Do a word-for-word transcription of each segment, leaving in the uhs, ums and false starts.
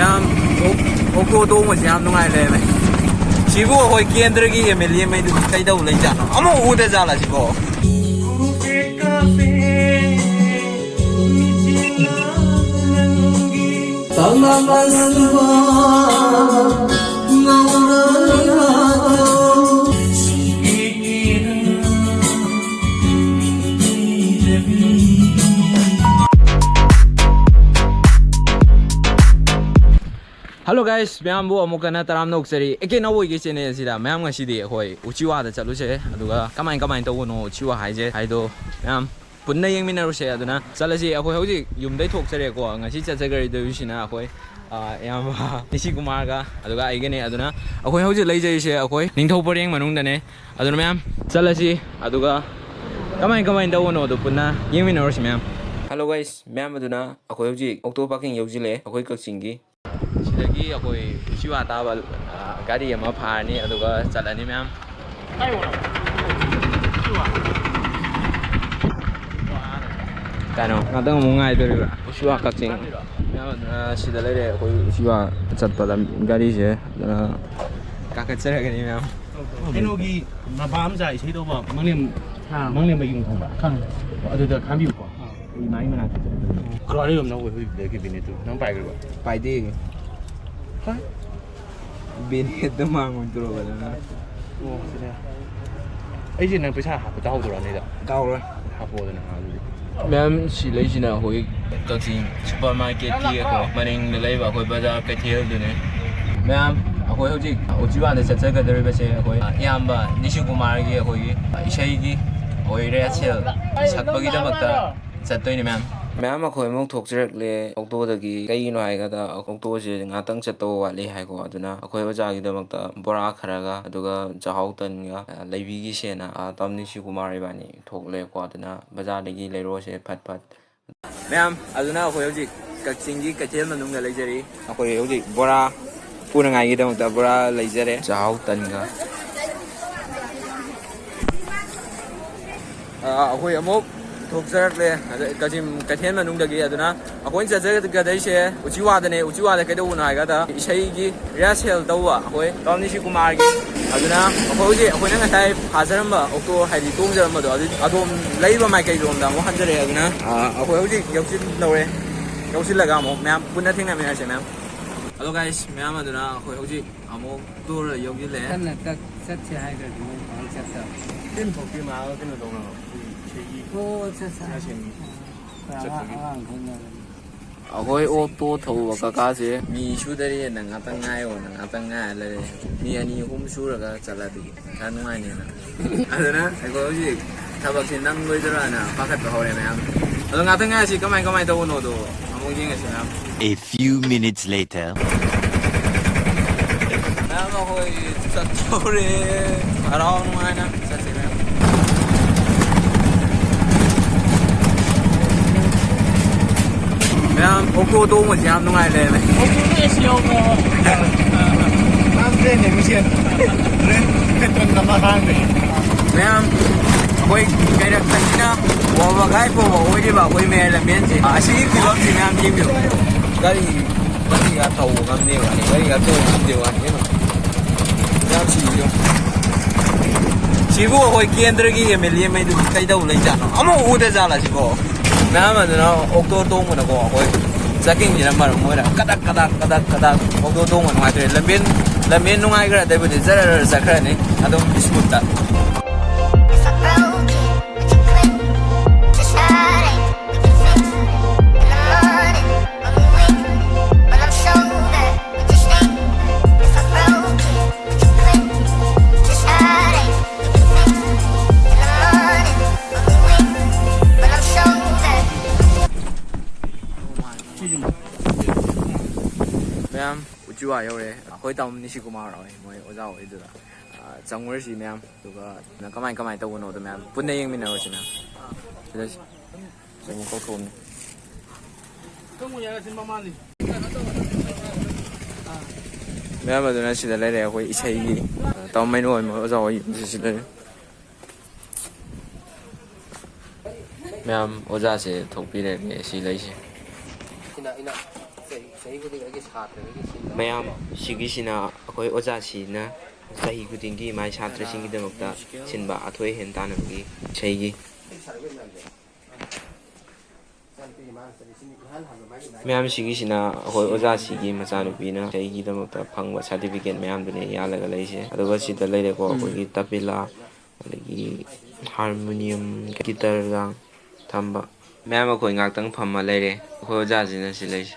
ꯌꯥꯝ ꯑꯣꯛ- ꯑꯣꯛꯇꯣ ꯇꯣꯡꯕꯁꯤ ꯌꯥꯝ ꯅꯨꯡꯉꯥꯏ ꯂꯩꯔꯝꯃꯦ꯫ ꯁꯤꯕꯨ ꯑꯩꯈꯣꯏ ꯀꯦꯟꯗ꯭ꯔꯒꯤ ꯑꯦꯝ ꯑꯦꯜ ꯑꯦ ꯉꯩꯗꯨ ꯀꯩꯗꯧ ꯂꯩꯖꯥꯠꯅꯣ? ꯑꯃꯨꯛ ꯎꯗ ꯖꯥꯠꯂ ꯁꯤꯕꯣ? Hello guys, ꯃꯌꯥꯝꯕꯨ ꯑꯃꯨꯛ ꯍꯟꯅ ꯇꯔꯥꯝꯅ ꯑꯣꯛꯆꯔꯤ ꯑꯦ ꯀꯦ ꯅꯥꯎꯕꯣꯏꯒꯤ channel ꯁꯤꯗ꯫ ꯃꯌꯥꯝ, ꯉꯁꯤꯗꯤ ꯑꯩꯈꯣꯏ ꯎꯆꯤꯋꯥꯗ ꯆꯠꯂꯨꯁꯦ, ꯑꯗꯨꯒ ꯀꯃꯥꯏ ꯀꯃꯥꯏꯅ ꯇꯧꯕꯅꯣ ꯎꯆꯤꯋꯥ ꯍꯥꯏꯁꯦ ꯍꯥꯏꯗꯣ ꯃꯌꯥꯝ ꯄꯨꯟꯅ ꯌꯦꯡꯃꯤꯟꯅꯔꯨꯁꯦ꯫ ꯑꯗꯨꯅ ꯆꯠꯂꯁꯤ꯫ ꯑꯩꯈꯣꯏ ꯍꯧꯖꯤꯛ ꯌꯨꯝꯗꯩ ꯊꯣꯛꯆꯔꯦꯀꯣ꯫ ꯉꯁꯤ ꯆꯠꯆꯈ꯭ꯔꯤꯗꯣꯏꯁꯤꯅ ꯑꯩꯈꯣꯏ, ꯑꯥ, ꯏꯌꯥꯝꯕ ꯅꯤꯁꯤ ꯀꯨꯃꯥꯔꯒ ꯑꯗꯨꯒ ꯑꯩꯒꯅꯦ꯫ ꯑꯗꯨꯅ ꯑꯩꯈꯣꯏ ꯍꯧꯖꯤꯛ ꯂꯩꯖꯔꯤꯁꯦ ꯑꯩꯈꯣꯏ ꯅꯤꯡꯊꯧ ꯄꯔꯦꯡ ꯃꯅꯨꯡꯗꯅꯦ꯫ ꯑꯗꯨꯅ ꯃꯌꯥꯝ ꯆꯠꯂꯁꯤ, ꯑꯗꯨꯒ ꯀꯃꯥꯏ ꯀꯃꯥꯏꯅ ꯇꯧꯕꯅꯣꯗꯣ ꯄꯨꯟꯅ ꯌꯦꯡꯃꯤꯟꯅꯔꯨꯁꯤ ꯃꯌꯥꯝ꯫ Hello guys, ꯃꯌꯥꯝ, ꯑꯗꯨꯅ ꯑꯩꯈꯣꯏ ꯍꯧꯖꯤꯛ ꯑꯣꯛꯇꯣ parking ꯌꯧꯁꯤꯜꯂꯛꯑꯦ ꯑꯩꯈꯣꯏ ꯀꯛꯆꯤꯡꯒꯤ꯫ ꯁꯤꯗꯒꯤ ꯑꯩꯈꯣꯏ ꯎꯆꯤꯋꯥ ꯇꯥꯕ, ꯑ, ꯒꯥꯔꯤ ꯑꯃ ꯐꯥꯔꯅꯤ, ꯑꯗꯨꯒ ꯆꯠꯂꯅꯤ ꯃꯌꯥꯝ꯫ ꯀꯩꯅꯣ, ꯉꯥꯛꯇꯪ ꯑꯃꯨꯛ ꯉꯥꯏꯗꯣꯔꯤꯕ꯭ꯔꯥ? ꯎꯆꯤꯋꯥ ꯀꯛꯆꯤꯡ꯫ ꯃꯌꯥꯝ, ꯑ, ꯁꯤꯗ ꯂꯩꯔꯦ ꯑꯩꯈꯣꯏ ꯎꯆꯤꯋꯥ ꯆꯠꯄ ꯂꯝ-, ꯒꯥꯔꯤꯁꯦ꯫ ꯑꯗꯨꯅ ꯀꯥꯈꯠꯆꯔꯒꯅꯤ ꯃꯌꯥꯝ꯫ ꯀꯩꯅꯣꯒꯤ ꯅꯄꯥꯝꯆꯥ ꯏꯁꯩ ꯇꯧꯕ ꯃꯪꯂꯦꯝ, ꯑꯥ꯫ ꯃꯪꯂꯦꯝꯕꯒꯤ ꯌꯨꯝ ꯈꯪꯕ꯭ꯔꯥ? ꯈꯪꯉꯦ꯫ ꯑꯗꯨꯗ ꯈꯥꯝꯕꯤꯌꯨꯀꯣ꯫ ꯑꯥ꯫ ꯑꯩ ꯏꯃꯥꯒꯤ ꯃꯅꯥꯛꯇ ꯆꯠꯂꯦ꯫ ꯀꯔꯥꯏ ꯌꯨꯝꯅꯣ? ꯑꯩꯈꯣꯏ ꯍꯧꯖꯤꯛ ꯂꯩꯈꯤꯕꯅꯦ ꯑꯗꯨ꯫ ꯅꯪ ꯄꯥꯏꯈ꯭ꯔꯕ? ꯄꯥꯏꯗꯦ꯫ ꯍꯣꯏ꯫ ꯕꯦꯅꯦꯠꯇ ꯃꯥꯡꯉꯣꯏ ꯇꯧꯔꯒ ꯅꯪꯅ꯫ ꯑꯣ, ꯁꯤꯅꯦ꯫ ꯑꯩꯁꯦ ꯅꯪ ꯄꯩꯁꯥ ꯍꯥꯞꯄ ꯇꯥꯍꯧꯗ꯭ꯔꯣ ꯑꯅꯤꯗ? ꯇꯥꯍꯧꯔꯣꯏ꯫ ꯍꯥꯞꯄꯛꯑꯣꯗꯅ ꯑꯗꯨꯗꯤ꯫ ꯃꯌꯥꯝ, ꯁꯤ ꯂꯩꯁꯤꯅ ꯑꯩꯈꯣꯏ ꯀꯛꯆꯤꯡ supermarketꯀꯤ ꯑꯩꯈꯣꯏ ꯃꯅꯤꯡꯗ ꯂꯩꯕ ꯑꯩꯈꯣꯏ ꯕꯖꯥꯔ ꯀꯩꯊꯦꯜꯗꯨꯅꯦ꯫ ꯃꯌꯥꯝ, ꯑꯩꯈꯣꯏ ꯍꯧꯖꯤꯛ ꯎꯆꯤꯋꯥꯗ ꯆꯠꯆꯒꯗꯧꯔꯤꯕꯁꯦ ꯑꯩꯈꯣꯏ ꯏꯌꯥꯝꯕ ꯅꯤꯁꯤꯀꯨꯃꯥꯔꯒꯤ ꯑꯩꯈꯣꯏꯒꯤ ꯏꯁꯩꯒꯤ ꯑꯩꯈꯣꯏ rehearsal ꯁꯛꯄꯒꯤꯗꯃꯛꯇ ꯆꯠꯇꯣꯏꯅꯦ ꯃꯌꯥꯝ꯫ ꯃꯌꯥꯝ, ꯑꯩꯈꯣꯏ ꯑꯃꯨꯛ ꯊꯣꯛꯆꯔꯛꯂꯦ ꯑꯣꯛꯇꯣꯗꯒꯤ꯫ ꯀꯩꯒꯤꯅꯣ ꯍꯥꯏꯒꯗ ꯑꯣꯛꯇꯣꯁꯦ ꯉꯥꯛꯇꯪ ꯆꯠꯇꯧꯕ ꯋꯥꯠꯂꯤ ꯍꯥꯏꯀꯣ꯫ ꯑꯗꯨꯅ ꯑꯩꯈꯣꯏ ꯑꯣꯖꯥꯒꯤꯗꯃꯛꯇ ꯕꯣꯔꯥ ꯈꯔꯒ ꯑꯗꯨꯒ ꯆꯥꯛꯍꯥꯎ ꯇꯟꯒ, ꯑ, ꯂꯩꯕꯤꯒꯤꯁꯦꯅ, ꯑ, ꯇꯥꯃꯣ ꯅꯤꯁꯤꯀꯨꯃꯥꯔ ꯏꯕꯥꯅꯤ ꯊꯣꯛꯂꯦꯀꯣ꯫ ꯑꯗꯨꯅ ꯕꯖꯥꯔꯗꯒꯤ ꯂꯩꯔꯨꯔꯁꯦ ꯐꯠ ꯐꯠ꯫ ꯃꯌꯥꯝ, ꯑꯗꯨꯅ ꯑꯩꯈꯣꯏ ꯍꯧꯖꯤꯛ ꯀꯛꯆꯤꯡꯒꯤ ꯀꯩꯊꯦꯜ ꯃꯅꯨꯡꯗ ꯂꯩꯖꯔꯤ꯫ ꯑꯩꯈꯣꯏ ꯍꯧꯖꯤꯛ ꯕꯣꯔꯥ ꯄꯨꯅꯉꯥꯏꯒꯤꯗꯃꯛꯇ ꯕꯣꯔꯥ ꯂꯩꯖꯔꯦ꯫ ꯆꯥꯛꯍꯥꯎ ꯇꯟꯒ꯫ ꯑ, ꯑꯩꯈꯣꯏ ꯑꯃꯨꯛ ꯊꯣꯛꯆꯔꯛꯂꯦ꯫ ꯑꯗ ꯀꯛꯆꯤꯡ ꯀꯩꯊꯦꯜ ꯃꯅꯨꯡꯗꯒꯤ꯫ ꯑꯗꯨꯅ ꯑꯩꯈꯣꯏꯅ ꯆꯠꯆꯒꯗꯣꯏꯁꯦ ꯎꯆꯤꯋꯥꯗꯅꯦ꯫ ꯎꯆꯤꯋꯥꯗ ꯀꯩꯗꯧꯕꯅꯣ ꯍꯥꯏꯀꯥꯟꯗ ꯏꯁꯩꯒꯤ rehearsal ꯇꯧꯕ ꯑꯩꯈꯣꯏ ꯇꯥꯎꯟ ꯅꯤꯁꯤ ꯀꯨꯃꯥꯔꯒꯤ꯫ ꯑꯗꯨꯅ ꯑꯩꯈꯣꯏ ꯍꯧꯖꯤꯛ ꯑꯩꯈꯣꯏꯅ ꯉꯁꯥꯏ ꯐꯥꯖꯔꯝꯕ ꯑꯣꯛꯇꯣ, ꯍꯥꯏꯗꯤ ꯇꯣꯡꯖꯔꯝꯕꯗꯣ, ꯑꯗꯨ ꯑꯗꯣꯝ ꯂꯩꯔꯤꯕ ꯃꯥꯏꯀꯩꯔꯣꯝꯗ ꯑꯃꯨꯛ ꯍꯟꯖꯔꯛꯑꯦ꯫ ꯑꯗꯨꯅ ꯑ, ꯑꯩꯈꯣꯏ ꯍꯧꯖꯤꯛ ꯌꯧꯁꯤꯜꯂꯧꯔꯦ꯫ ꯌꯧꯁꯤꯜꯂꯒ ꯑꯃꯨꯛ ꯃꯌꯥꯝ ꯄꯨꯟꯅ ꯊꯦꯡꯅꯃꯤꯟꯅꯔꯁꯦ ꯃꯌꯥꯝ꯫ Hello guys, ꯃꯌꯥꯝ꯫ ꯑꯗꯨꯅ ꯑꯩꯈꯣꯏ ꯍꯧꯖꯤꯛ ꯑꯃꯨꯛ ꯇꯣꯔ ꯌꯧꯁꯤꯜꯂꯛꯑꯦ꯫ ꯀꯟꯅ ꯆꯠ-, ꯆꯠꯁꯦ ꯍꯥꯏꯈ꯭ꯔꯗꯤ ꯃꯣꯏ ꯄꯥꯡ ꯆꯠꯇꯕ꯫ ꯇꯤꯟ ꯊꯣꯛꯄꯤ ꯃꯥꯒ ꯀꯩꯅꯣ ꯇꯧꯅꯕ꯫ ꯑꯣ, ꯑꯠꯆꯥ, ꯑꯠꯆꯥ꯫ ꯉꯁꯤ ꯑꯥ, ꯑꯩꯈꯣꯏ ꯑꯉꯥꯡ, ꯆꯠꯄꯒꯤ꯫ ꯑꯉꯥꯡ ꯈꯔꯅ꯫ ꯑꯩꯈꯣꯏ ꯑꯣꯛꯇꯣ ꯊꯧꯕ ꯀꯀꯥꯁꯦ ꯃꯤ ꯁꯨꯗꯔꯤꯅ ꯉꯥꯛꯇꯪ ꯉꯥꯏꯌꯣꯅ ꯉꯥꯛꯇꯪ ꯉꯥꯏꯔ ꯂꯩꯔꯦ꯫ ꯃꯤ ꯑꯅꯤ ꯑꯍꯨꯝ ꯁꯨꯔꯒ ꯆꯠꯂꯗꯤ ꯈꯔ ꯅꯨꯡꯉꯥꯏꯅꯤꯅ꯫ ꯑꯗꯨꯅ ꯑꯩꯈꯣꯏ ꯍꯧꯖꯤꯛ ꯊꯕꯛꯁꯤ ꯅꯪꯂꯣꯏꯗ꯭ꯔꯥꯅ ꯄꯥꯈꯠꯄ ꯍꯧꯔꯦ ꯃꯌꯥꯝ꯫ ꯑꯗꯣ ꯉꯥꯛꯇꯪ ꯉꯥꯏꯔꯁꯤ, ꯀꯃꯥꯏ ꯀꯃꯥꯏ ꯇꯧꯕꯅꯣꯗꯣ ꯑꯃꯨꯛ ꯌꯦꯡꯉꯁꯤ ꯃꯌꯥꯝ꯫ A few minutes later. ꯃꯌꯥꯝ ꯑꯩꯈꯣꯏ ꯆꯠꯇꯧꯔꯦ꯫ ꯍꯔꯥꯎ ꯅꯨꯡꯉꯥꯏꯅ ꯆꯠꯁꯦ ꯃꯌꯥꯝ꯫ ꯃꯌꯥꯝ ꯑꯣꯛꯇꯣ ꯇꯣꯡꯕꯁꯤ ꯌꯥꯝ ꯅꯨꯡꯉꯥꯏ ꯂꯩꯔꯝꯃꯦ꯫ ꯑꯣꯛꯇꯣꯗ AC ꯌꯥꯎꯕ꯭ꯔꯣ? ꯂꯥꯁ ꯇ꯭ꯔꯦꯟꯅꯦ ꯉꯁꯤ꯫ ꯇ꯭ꯔꯦꯟ ꯈꯛꯇꯪ ꯑꯃ ꯍꯥꯡꯗꯦ꯫ ꯃꯌꯥꯝ ꯑꯩꯈꯣꯏ ꯀꯩꯔꯛꯇꯒꯤꯅ ꯋꯥꯕꯒꯥꯏ ꯐꯥꯎꯕ ꯑꯣꯏꯔꯤꯕ ꯑꯩꯈꯣꯏ ꯃꯌꯥꯏ ꯂꯝꯕꯦꯟꯁꯦ꯫ ꯑꯁꯤꯒꯤ ꯐꯤꯕꯝꯁꯤ ꯃꯌꯥꯝ ꯌꯦꯡꯕꯤꯌꯨ꯫ ꯒꯥꯔꯤ ꯒꯥꯔꯤꯒ ꯊꯧꯕ ꯉꯝꯗꯦ ꯋꯥꯅꯤ, ꯒꯥꯔꯤꯒ ꯊꯧꯕ ꯉꯝꯗꯦ ꯋꯥꯅꯤ ꯀꯩꯅꯣ꯫ ꯌꯥꯝ ꯁꯤꯕꯤꯗꯣ꯫ ꯁꯤꯕꯨ ꯑꯩꯈꯣꯏ ꯀꯦꯟꯗ꯭ꯔꯒꯤ MLA ꯃꯩꯗꯨꯕꯨ ꯀꯩꯗꯧ ꯂꯩꯖꯥꯠꯅꯣ? ꯑꯃꯨꯛ ꯎꯗ ꯖꯥꯠꯂ ꯁꯤꯕꯣ? ꯃꯌꯥꯝ ꯑꯗꯨꯅ ꯑꯣꯛꯇꯣ ꯇꯣꯡꯕꯗꯀꯣ ꯑꯩꯈꯣꯏ ꯆꯥꯀꯤꯡꯁꯤꯅ ꯃꯔꯝ ꯑꯣꯏꯔꯒ ꯀꯗꯛ ꯀꯗꯛ ꯀꯗꯛ ꯀꯗꯛ ꯑꯣꯛꯇꯣ ꯇꯣꯡꯕ ꯅꯨꯡꯉꯥꯏꯇ꯭ꯔꯦ꯫ ꯂꯝꯕꯦꯟ ꯂꯝꯕꯦꯟ ꯅꯨꯡꯉꯥꯏꯈ꯭ꯔꯗꯩꯕꯨꯗꯤ ꯖꯔ ꯖꯔ ꯆꯠꯈ꯭ꯔꯅꯤ ꯑꯗꯨꯝ smoothꯇ꯫ If I broke it, would you quit? Just heartache, we can fix it. In the morning, when we wake, when I'm sober, we just think. If I broke it, would you quit? Just heartache, we can fix it. In the morning, when we wake, when I'm sober. ꯃꯌꯥꯝ, ꯎꯆꯤꯋꯥ ꯌꯧꯔꯦ꯫ ꯑꯩꯈꯣꯏ ꯇꯥꯃꯣ ꯅꯤꯁꯤ ꯀꯨꯃꯥꯔ ꯍꯣꯏ, ꯃꯣꯏ ꯑꯣꯖꯥ ꯍꯣꯏꯗꯨꯗ꯫ ꯑꯥ, ꯆꯪꯉꯨꯔꯁꯤ ꯃꯌꯥꯝ꯫ ꯑꯗꯨꯒ ꯀꯃꯥꯏ ꯀꯃꯥꯏ ꯇꯧꯕꯅꯣꯗꯣ ꯃꯌꯥꯝ ꯄꯨꯟꯅ ꯌꯦꯡꯃꯤꯟꯅꯔꯨꯁꯤ ꯃꯌꯥꯝ꯫ ꯁꯤꯗ ꯁꯤ ꯑꯃꯨꯛ ꯀꯧꯊꯣꯛꯑꯝꯃꯤ꯫ ꯃꯌꯥꯝ ꯑꯗꯨꯅ ꯁꯤꯗ ꯂꯩꯔꯦ ꯑꯩꯈꯣꯏ ꯏꯁꯩꯒꯤ, ꯑꯥ, ꯇꯥꯃꯣ ꯃꯩꯅꯨ ꯍꯣꯏ, ꯃꯣꯏ ꯑꯣꯖꯥ ꯍꯣꯏ ꯌꯨꯝꯁꯤ ꯁꯤꯗ ꯂꯩꯔꯦ꯫ ꯃꯌꯥꯝ ꯑꯣꯖꯥꯁꯦ ꯊꯣꯛꯄꯤꯔꯒꯦ ꯁꯤ ꯂꯩꯁꯦ꯫ ꯁꯤꯅ ꯑꯩꯅ ꯆꯍꯤ ꯆꯍꯤ ꯈꯨꯗꯤꯡꯒꯤ ꯑꯩꯒꯤ ꯁꯥꯇ꯭ꯔꯗꯒꯤ ꯁꯤꯟꯕ꯫ ꯃꯌꯥꯝ ꯁꯤꯒꯤꯁꯤꯅ ꯑꯩꯈꯣꯏ ꯑꯣꯖꯥꯁꯤꯅ ꯆꯍꯤ ꯈꯨꯗꯤꯡꯒꯤ ꯃꯥꯏ ꯁꯥꯇ꯭ꯔꯁꯤꯡꯒꯤꯗꯃꯛꯇ ꯁꯤꯟꯕ ꯑꯊꯣꯏ ꯑꯍꯦꯟ ꯇꯥꯟꯅꯕꯒꯤ ꯏꯁꯩꯒꯤ꯫ ꯃꯌꯥꯝ ꯁꯤꯒꯤꯁꯤꯅ ꯑꯩꯈꯣꯏ ꯑꯣꯖꯥꯁꯤꯒꯤ ꯃꯆꯥꯅꯨꯄꯤꯅ ꯏꯁꯩꯒꯤꯗꯃꯛꯇ ꯐꯪꯕ ꯁꯥꯔꯇꯤꯐꯤꯀꯦꯠ ꯃꯌꯥꯝꯗꯨꯅꯦ ꯌꯥꯜꯂꯒ ꯂꯩꯁꯦ꯫ ꯑꯗꯨꯒ ꯁꯤꯗ ꯂꯩꯔꯦꯀꯣ, ꯑꯩꯈꯣꯏꯒꯤ ꯇꯕꯤꯂꯥ, ꯑꯗꯒꯤ ꯍꯥꯔꯃꯣꯅꯤꯌꯝ, ꯒꯤꯇꯔꯒ ꯊꯝꯕ꯫ ꯃꯌꯥꯝ ꯑꯩꯈꯣꯏ ꯉꯥꯛꯇꯪ ꯐꯝꯃ ꯂꯩꯔꯦ꯫ ꯑꯩꯈꯣꯏ ꯑꯣꯖꯥꯁꯤꯅ ꯁꯤ ꯂꯩꯁꯦ꯫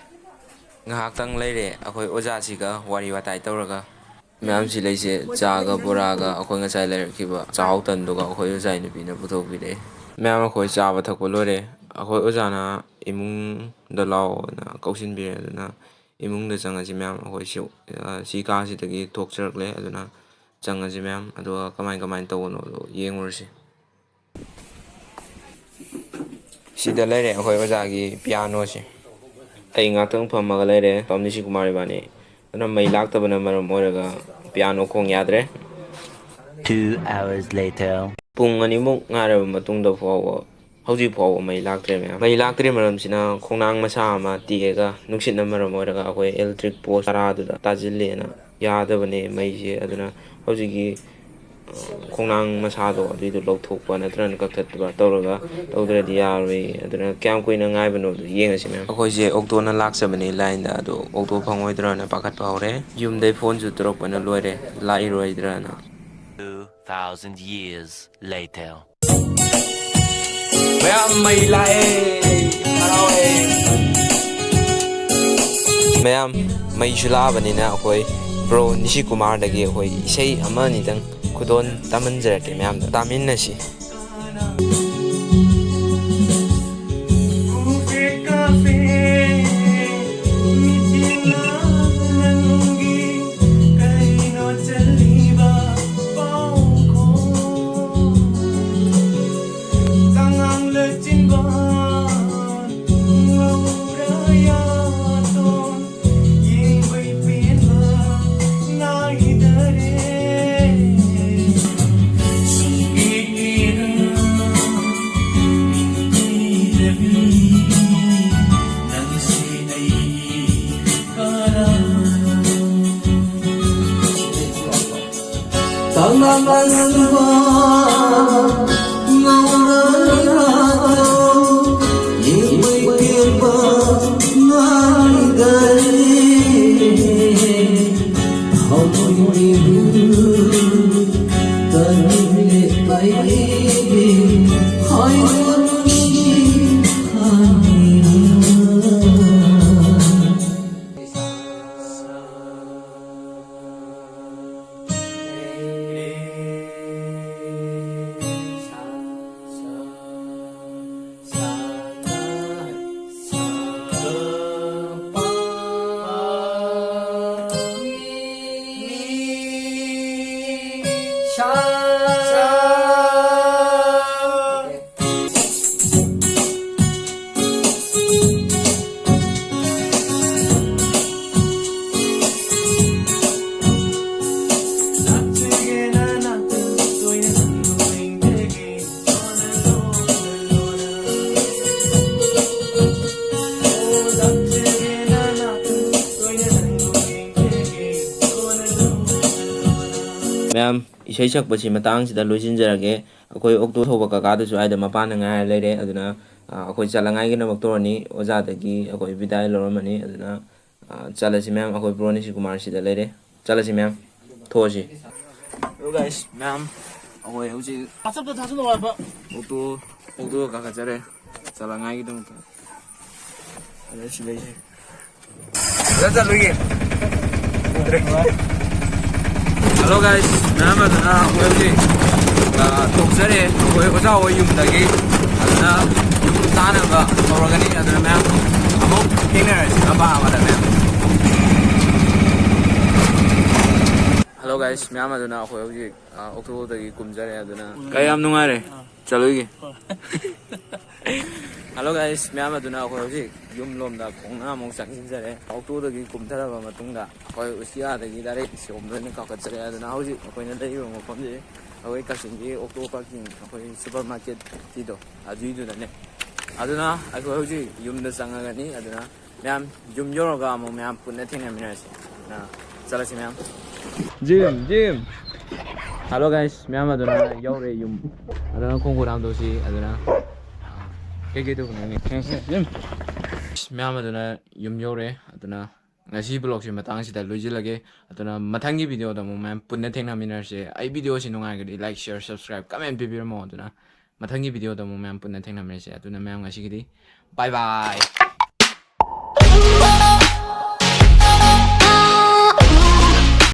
ꯉꯥꯏꯍꯥꯛꯇꯪ ꯂꯩꯔꯦ ꯑꯩꯈꯣꯏ ꯑꯣꯖꯥꯁꯤꯒ ꯋꯥꯔꯤ ꯋꯥꯇꯥꯏ ꯇꯧꯔꯒ꯫ ꯃꯌꯥꯝꯁꯤ ꯂꯩꯁꯦ ꯆꯥꯒ ꯕꯣꯔꯥꯒ ꯑꯩꯈꯣꯏ ꯉꯁꯥꯏ ꯂꯩꯔꯛꯈꯤꯕ ꯆꯥꯛꯍꯥꯎ ꯇꯟꯗꯨꯒ ꯑꯩꯈꯣꯏ ꯑꯣꯖꯥꯒꯤ ꯅꯨꯄꯤꯅ ꯄꯨꯊꯣꯛꯄꯤꯔꯛꯑꯦ꯫ ꯃꯌꯥꯝ ꯑꯩꯈꯣꯏ ꯆꯥꯕ ꯊꯛꯄ ꯂꯣꯏꯔꯦ꯫ ꯑꯩꯈꯣꯏ ꯑꯣꯖꯥꯅ ꯏꯃꯨꯡꯗ ꯂꯥꯛꯑꯣꯅ ꯀꯧꯁꯤꯟꯕꯤꯔꯦ꯫ ꯑꯗꯨꯅ ꯏꯃꯨꯡꯗ ꯆꯪꯉꯁꯤ ꯃꯌꯥꯝ꯫ ꯑꯩꯈꯣꯏ ꯁꯤ, ꯑ, ꯁꯤ ꯀꯥꯁꯤꯗꯒꯤ ꯊꯣꯛꯆꯔꯛꯂꯦ꯫ ꯑꯗꯨꯅ ꯆꯪꯉꯁꯤ ꯃꯌꯥꯝ꯫ ꯑꯗꯨꯒ ꯀꯃꯥꯏ ꯀꯃꯥꯏꯅ ꯇꯧꯕꯅꯣꯗꯣ ꯌꯦꯡꯉꯨꯔꯁꯤ꯫ ꯁꯤꯗ ꯂꯩꯔꯦ ꯑꯩꯈꯣꯏ ꯑꯣꯖꯥꯒꯤ ꯄꯤꯌꯥꯅꯣꯁꯦ꯫ ꯑꯩ ꯉꯥꯛꯇꯪ ꯐꯝꯃꯒ ꯂꯩꯔꯦ, ꯇꯣꯝ ꯅꯤꯁꯤꯀꯨꯃꯥꯔ ꯏꯕꯥꯅꯤ꯫ ꯑꯗꯨꯅ ꯃꯩ ꯂꯥꯛꯇꯕꯅ ꯃꯔꯝ ꯑꯣꯏꯔꯒ ꯄꯤꯌꯥꯅꯣ ꯈꯣꯡ ꯌꯥꯗ꯭ꯔꯦ꯫ Two hours later. ꯄꯨꯡ ꯑꯅꯤꯃꯨꯛ ꯉꯥꯏꯔꯕ ꯃꯇꯨꯡꯗ ꯐꯥꯎꯕ, ꯍꯧꯖꯤꯛ ꯐꯥꯎꯕ ꯃꯩ ꯂꯥꯛꯇ꯭ꯔꯦ ꯃꯌꯥꯝ꯫ ꯃꯩ ꯂꯥꯛꯇ꯭ꯔꯤ ꯃꯔꯝꯁꯤꯅ ꯈꯣꯡꯅꯥꯡ ꯃꯁꯥ ꯑꯃ ꯇꯦꯛꯑꯒ ꯅꯨꯡꯁꯤꯠꯅ ꯃꯔꯝ ꯑꯣꯏꯔꯒ ꯑꯩꯈꯣꯏ ꯏꯂꯦꯛꯇ꯭ꯔꯤꯛ ꯄꯣꯁ ꯇꯔꯥꯗꯨꯗ ꯇꯥꯁꯤꯜꯂꯦꯅ ꯌꯥꯗꯕꯅꯦ ꯃꯩꯁꯦ꯫ ꯑꯗꯨꯅ ꯍꯧꯖꯤꯛꯀꯤ ꯈꯣꯡꯅꯥꯡ ꯃꯁꯥꯗꯣ ꯑꯗꯨꯏꯗꯣ ꯂꯧꯊꯣꯛꯄ ꯅꯠꯇ꯭ꯔꯒꯅ ꯀꯛꯊꯠꯄ ꯇꯧꯔꯒ ꯇꯧꯗ꯭ꯔꯗꯤ ꯌꯥꯔꯣꯏ꯫ ꯑꯗꯨꯅ ꯀꯌꯥꯝ ꯀꯨꯏꯅ ꯉꯥꯏꯕꯅꯣꯗꯣ ꯌꯦꯡꯉꯁꯤ ꯃꯌꯥꯝ꯫ ꯑꯩꯈꯣꯏꯁꯦ ꯑꯣꯛꯇꯣꯅ ꯂꯥꯛꯆꯕꯅꯦ ꯂꯥꯏꯟꯗ, ꯑꯗꯣ ꯑꯣꯛꯇꯣ ꯐꯪꯉꯣꯏꯗ꯭ꯔꯅ ꯄꯥꯈꯠꯄ ꯍꯧꯔꯦ꯫ ꯌꯨꯝꯗꯩ ꯐꯣꯟꯁꯨ ꯇꯧꯔꯛꯄꯅ ꯂꯣꯏꯔꯦ, ꯂꯥꯛꯏꯔꯣꯏꯗ꯭ꯔꯅ꯫ Two thousand years later. ꯃꯌꯥꯝ ꯃꯩ ꯂꯥꯛꯑꯦ, ꯍꯔꯥꯎꯑꯦ꯫ ꯃꯌꯥꯝ ꯃꯩꯁꯨ ꯂꯥꯛꯑꯕꯅꯤꯅ ꯑꯩꯈꯣꯏ ꯕ꯭ꯔꯣ ꯅꯤꯁꯤꯀꯨꯃꯥꯔꯗꯒꯤ ꯑꯩꯈꯣꯏ ꯏꯁꯩ ꯑꯃ ꯑꯅꯤꯗꯪ ꯈꯨꯗꯣꯜ ꯇꯝꯍꯟꯖꯔꯛꯀꯦ ꯃꯌꯥꯝꯗ꯫ ꯇꯥꯃꯤꯟꯅꯁꯤ꯫ ꯃꯌꯥꯝ, ꯏꯁꯩ ꯁꯛꯄꯁꯤ ꯃꯇꯥꯡꯁꯤꯗ ꯂꯣꯏꯁꯤꯟꯖꯔꯒꯦ꯫ ꯑꯩꯈꯣꯏ ꯑꯣꯛꯇꯣ ꯊꯧꯕ ꯀꯀꯥꯗꯨꯁꯨ ꯑꯩꯗ ꯃꯄꯥꯟꯗ ꯉꯥꯏꯔ ꯂꯩꯔꯦ꯫ ꯑꯗꯨꯅ, ꯑ, ꯑꯩꯈꯣꯏ ꯆꯠꯂꯉꯥꯏꯒꯤꯗꯃꯛ ꯇꯧꯔꯅꯤ꯫ ꯑꯣꯖꯥꯗꯒꯤ ꯑꯩꯈꯣꯏ ꯕꯤꯗꯥꯏ ꯂꯧꯔꯝꯃꯅꯤ꯫ ꯑꯗꯨꯅ, ꯑ, ꯆꯠꯂꯁꯤ ꯃꯌꯥꯝ꯫ ꯑꯩꯈꯣꯏ ꯕ꯭ꯔꯣ ꯅꯤꯁꯤ ꯀꯨꯃꯥꯔ ꯁꯤꯗ ꯂꯩꯔꯦ꯫ ꯆꯠꯂꯁꯤ ꯃꯌꯥꯝ꯫ ꯊꯣꯛꯑꯁꯤ꯫ Hello guys, ꯃꯌꯥꯝ꯫ ꯑꯩꯈꯣꯏ ꯍꯧꯖꯤꯛ WhatsApp-ꯇ ꯊꯥꯖꯤꯜꯂꯛꯑꯣ ꯍꯥꯏꯕ꯫ ꯑꯣꯛꯇꯣ, ꯑꯣꯛꯇꯣ ꯀꯥꯈꯠꯆꯔꯦ꯫ ꯆꯠꯂꯉꯥꯏꯒꯤꯗꯃꯛꯇ꯫ ꯑꯗ ꯁꯤ ꯂꯩꯁꯦ꯫ ꯐꯖꯅ ꯆꯠꯂꯨꯏꯒꯦ꯫ ꯎꯗ꯭ꯔꯦ꯫ Hello guys, ꯃꯌꯥꯝ ꯑꯗꯨꯅ ꯑꯩꯈꯣꯏ ꯍꯧꯖꯤꯛ, ꯑ, ꯊꯣꯛꯆꯔꯦ꯫ ꯑꯩꯈꯣꯏ ꯑꯣꯖꯥ ꯍꯣꯏ ꯌꯨꯝꯗꯒꯤ꯫ ꯑꯗꯨꯅ ꯌꯨꯝ ꯇꯥꯅꯕ ꯇꯧꯔꯒꯅꯤ꯫ ꯑꯗꯨꯅ ꯃꯌꯥꯝ ꯑꯃꯨꯛ ꯊꯦꯡꯅꯔꯁꯤ ꯂꯝꯄꯥꯛ ꯑꯃꯗ ꯃꯌꯥꯝ꯫ Hello guys, ꯃꯌꯥꯝ ꯑꯗꯨꯅ ꯑꯩꯈꯣꯏ ꯍꯧꯖꯤꯛ, ꯑ, ꯑꯣꯛꯇꯣꯗꯒꯤ ꯀꯨꯝꯖꯔꯦ꯫ ꯑꯗꯨꯅ ꯀꯩ ꯌꯥꯝ ꯅꯨꯡꯉꯥꯏꯔꯦ꯫ ꯆꯠꯂꯨꯏꯒꯦ꯫ Hello guys, ꯃꯌꯥꯝ ꯑꯗꯨꯅ ꯑꯩꯈꯣꯏ ꯍꯧꯖꯤꯛ ꯌꯨꯝ ꯂꯣꯝꯗ ꯈꯣꯡꯅ ꯑꯃꯨꯛ ꯆꯪꯁꯤꯟꯖꯔꯦ꯫ ꯑꯣꯛꯇꯣꯗꯒꯤ ꯀꯨꯝꯊꯔꯕ ꯃꯇꯨꯡꯗ ꯑꯩꯈꯣꯏ ꯎꯆꯤꯌꯥꯗꯒꯤ direct ꯁꯤꯂꯣꯡꯗ ꯑꯣꯏꯅ ꯀꯥꯈꯠꯆꯔꯦ꯫ ꯑꯗꯨꯅ ꯍꯧꯖꯤꯛ ꯑꯩꯈꯣꯏꯅ ꯂꯩꯔꯤꯕ ꯃꯐꯝꯁꯤ ꯑꯩꯈꯣꯏ ꯀꯛꯆꯤꯡꯒꯤ ꯑꯣꯛꯇꯣ parking, ꯑꯩꯈꯣꯏ super market ꯀꯤꯗꯣ ꯑꯗꯨꯏꯗꯨꯅꯅꯦ꯫ ꯑꯗꯨꯅ ꯑꯩꯈꯣꯏ ꯍꯧꯖꯤꯛ ꯌꯨꯝꯗ ꯆꯪꯉꯒꯅꯤ꯫ ꯑꯗꯨꯅ ꯃꯌꯥꯝ, ꯌꯨꯝ ꯌꯧꯔꯒ ꯑꯃꯨꯛ ꯃꯌꯥꯝ ꯄꯨꯟꯅ ꯊꯦꯡꯅꯃꯤꯟꯅꯔꯁꯤ꯫ ꯑ, ꯆꯠꯂꯁꯤ ꯃꯌꯥꯝ꯫ Gym, gym. Hello guys, ꯃꯌꯥꯝ ꯑꯗꯨꯅ ꯌꯧꯔꯦ ꯌꯨꯝ꯫ ꯑꯗꯨꯅ ꯈꯣꯡ ꯈꯨꯠ ꯍꯥꯝꯗꯣꯛꯁꯤ꯫ ꯑꯗꯨꯅ, ꯑꯥ, ꯀꯩꯀꯩ ꯇꯧꯕꯅꯣ ꯌꯦꯡꯉꯦ꯫ ꯃꯌꯥꯝ ꯑꯗꯨꯅ ꯌꯨꯝ ꯌꯧꯔꯦ꯫ ꯑꯗꯨꯅ ꯉꯁꯤ vlogꯁꯤ ꯃꯇꯥꯡꯁꯤꯗ ꯂꯣꯏꯁꯤꯜꯂꯒꯦ꯫ ꯑꯗꯨꯅ ꯃꯊꯪꯒꯤ videoꯗ ꯑꯃꯨꯛ ꯃꯌꯥꯝ ꯄꯨꯟꯅ ꯊꯦꯡꯅꯃꯤꯟꯅꯔꯁꯦ꯫ ꯑꯩ videoꯁꯤ ꯅꯨꯡꯉꯥꯏꯔꯒꯗꯤ like, share, subscribe, comment ꯄꯤꯕꯤꯔꯝꯃꯣ꯫ ꯑꯗꯨꯅ ꯃꯊꯪꯒꯤ videoꯗ ꯑꯃꯨꯛ ꯃꯌꯥꯝ ꯄꯨꯟꯅ ꯊꯦꯡꯅꯃꯤꯟꯅꯔꯁꯦ꯫ ꯑꯗꯨꯅ ꯃꯌꯥꯝ ꯉꯁꯤꯒꯤꯗꯤ bye bye꯫